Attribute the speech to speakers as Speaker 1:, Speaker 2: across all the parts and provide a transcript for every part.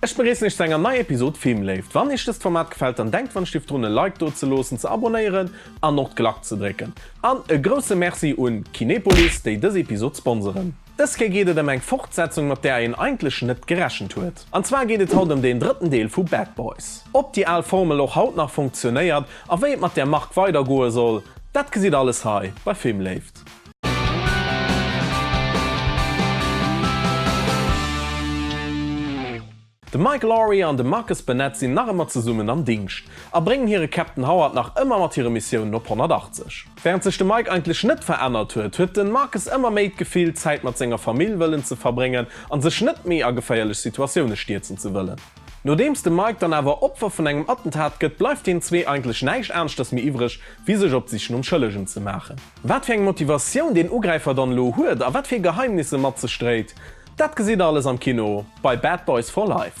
Speaker 1: Ech begréissen iech zu enger neier Episode Filmléift. Wann iech dëst Format gefält, dann denkt wann ech drun e Like do ze loossen, ze abonéieren an och d'Glack ze drécken. An e grousse Merci un Kinepolis, déi dës Episode sponsoren. Dës Kéier geet et ëm eng Fortsetzung mat där een eigentlech net gerechent huet. An zwar geet et haut ëm deen drëtten Deel vu Bad Boys. Ob déi al Formel och haut nach funktionéiert a wéi et mat där Mark weidergoe soll, dat gesitt alles hei bei Filmléift. De Mike Lowrey an de Marcus Burnett sinn nach ëmmer zesummen am Dingscht a bréngen hire Captain Howard nach ëmmer mat hire Missiounen op 180. Wärend sech de Mike eigentlech net verännert huet, huet de Marcus ëmmer méi d'Gefill, Zäit mat senger Famill wëllen ze verbréngen an sech net méi a geféierlech Situatioune stierzen ze wëllen. Nodeems de Mike dann awer Opfer vun engem Attentat gëtt, bleift den zwee eigentlech näischt aneschters méi iwwreg, wéi sech op d'Sich nom Schëllegen ze maachen. Wat fir eng Motivatioun deen Ugräifer dann elo huet a wat fir Geheimnisse mat sech dréit, dat gesitt der alles am Kino bei Bad Boys for Life.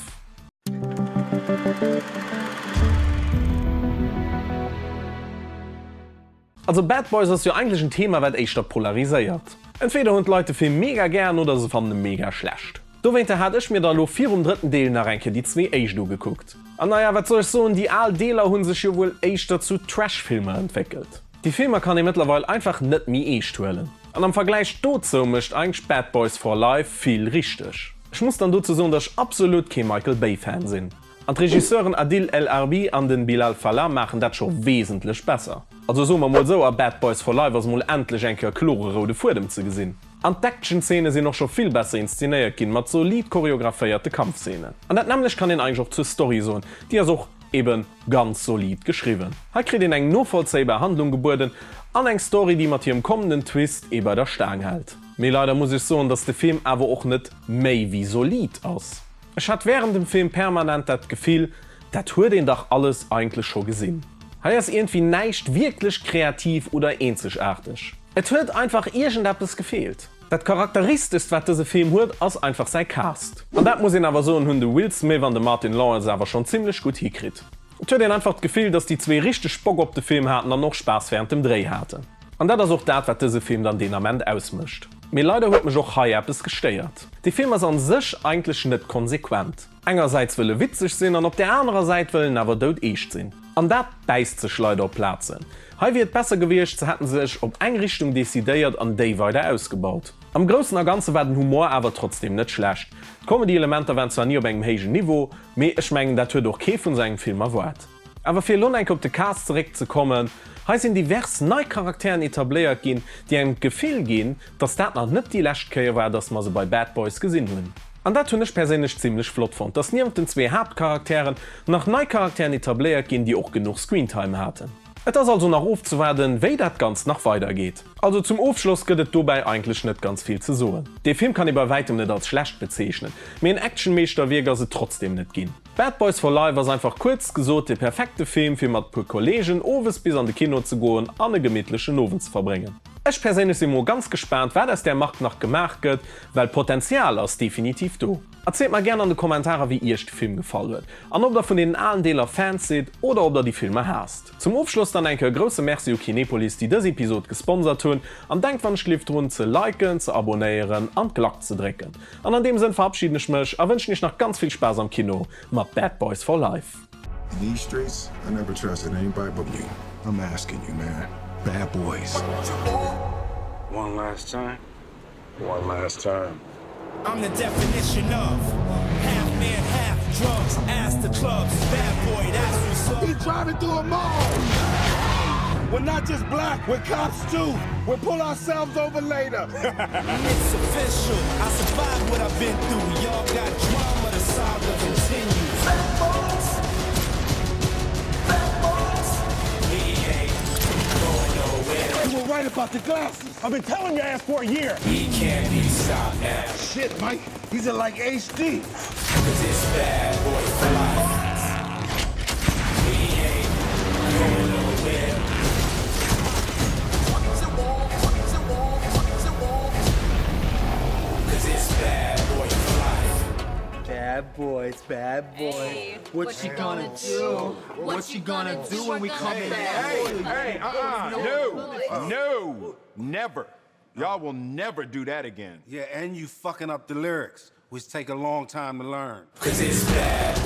Speaker 1: Also Bad Boys ass jo eigentlech en Thema wat éischter polariséiert. Entweder hunn d'Leit de Film mega gären oder se fannen e mega schlecht. Dowéinter hat ech mir da lo virum drëtten Deel nach eng Kéier déi zwee éischt ugekuckt. An naja, wat soll ech soen, déi al Deeler hu sech jo wuel éischter zu Trash-Filmer entwéckelt. Déi Filmer kann ee mëttlerweil einfach net méi eescht huelen. An am Vergläich dozou mécht eigentlech Bad Boys for Life vill richteg. Ech muss dann dozou soen, dass ech absolut kee Michael Bay Fan sinn. An d'Regisseuren Adil El Arbi an den Bilal Fallah maachen dat scho wesentlech besser. Also soe mer mol sou, a Bad Boys for Life ass mol endlech eng Kéier klore roude Fuedem ze gesinn. An d'Action-Zeene sinn och scho vill besser inszenéiert ginn, mat solid choreographéierte Kampfzeenen. An dat nämmlecht kann een eigentlech och zur Story soen, déi ass och eben ganz solid geschriwwen. Hei kritt een eng novollzéibar Handlung gebueden an eng Story, déi mat hirem kommenden Twist ee bei der Staang hält. Mee leider muss ech soen, dass de Film awer och net méi wéi solid ass. Ech hat während dem Film permanent dat Gefill, dat huet een dach alles eigentlech scho gesinn. Hei ass iergendwéi näischt wierklech kreativ oder eenzegaarteg. Et huet einfach iergendeppes gefeelt. Dat charakteristeschst wat dëse Film huet ass einfach säi Cast. An dat muss een awer soen hunn de Will Smith an de Martin Lawrence awer schonn zimmlech gutt hikritt. Et huet een einfach d'Gefill, dass déi zwee richteg Bock op de Film haten an och Spaass während dem Dréi haten. An dat ass och dat wat dëse Film dann deen Ament ausmécht. Mee leider huet mech och hei eppes gestéiert. Dee Film ass an sech eigentlech net konsequent. Engersäits wëll e witzeg sinn an op där anerer Säit wëll en awer doudeescht sinn. An dat bäisst sech leider op Plazen. Hei wier et besser gewiescht se hätten sech op eng Richtung decidéiert an déi weider ausgebaut. Am Groussen a Ganze war den Humor awer trotzdem net schlecht. D'Comedy-Elementer waren zwar ni op engem héijen Niveau, mee ech mengen dat huet och kee vun sou engem Film erwaart. Awer fir elo enke op de Cast zeréck ze kommen, hei sinn divers nei Charakteren etabléiert ginn, déi engem d'Gefill ginn, dass dat nach net déi lescht Kéier war, dass mer se bei Bad Boys gesinn hunn. An dat hunn ech perséinlech zimlech flott fonnt, dass niewent den zwee Haaptcharakteren nach nei Charakteren etabléiert ginn, déi och genuch Screentime haten. Et ass also nach ofzewaarden, wéi dat Ganzt nach weider geet. Also zum Ofschloss gëtt et dobäi eigentlech net ganz vill ze soen. Dee Film kann ee bei wäitem net als schlecht bezeechnen, mee en Actionmeeschterwierk ass et trotzdem net ginn. Bad Boys for Life ass einfach kuerz gesot de perfekte Film fir mat puer Kollegen owes bis an de Kino ze goen an e gemittlechen Owend ze verbréngen. Ech perséinlech si mol ganz gespaant wat aus där Mark nach gemaach gëtt, well Potenzial ass definitiv do. Erzielt mer gären an de Kommentarer wéi iech de Film gefall huet an ob der vun deenen alen Deeler Fans sidd oder ob der déi Filmer haasst. Zum Ofschloss dann enke e grousse Merci u Kinepolis déi dës Episod gesponsert hunn an denkt wann ech gelift drun ze liken, ze abonéieren an d'Glack ze drécken. An an deem Sënn verabschieden ech mech a wënschen iech nach ganz vill Spaass am Kino mat Bad Boys for Life.
Speaker 2: In these streets, I never trusted anybody but me. I'm asking you, man. Bad boys.
Speaker 3: One last time. One last time.
Speaker 4: I'm the definition of half man, half drugs. Ask the clubs, bad boy, that's what's up.
Speaker 2: He driving through a mall. We're not just black, we're cops too. We'll pull ourselves over later.
Speaker 4: It's official, I survived what I've been through. Y'all got drama, the saga continues. Bad boys, bad boys. We ain't going nowhere.
Speaker 2: You were right about the glasses.
Speaker 5: I've been telling your ass for a year.
Speaker 4: We can't be stopped now.
Speaker 2: Shit, Mike, he's in like HD.
Speaker 4: Cause it's bad boy for life. We ain't going nowhere. Cause it's bad boy for life.
Speaker 6: Bad boys, bad boys.
Speaker 7: Hey,
Speaker 6: what, you gonna, do? What, you gonna, do when we come back?
Speaker 3: Hey, hey, uh-uh, no, no, never. Y'all will never do that again.
Speaker 8: Yeah, and you fucking up the lyrics.
Speaker 2: Which take a long time to learn.
Speaker 4: Cause it's bad.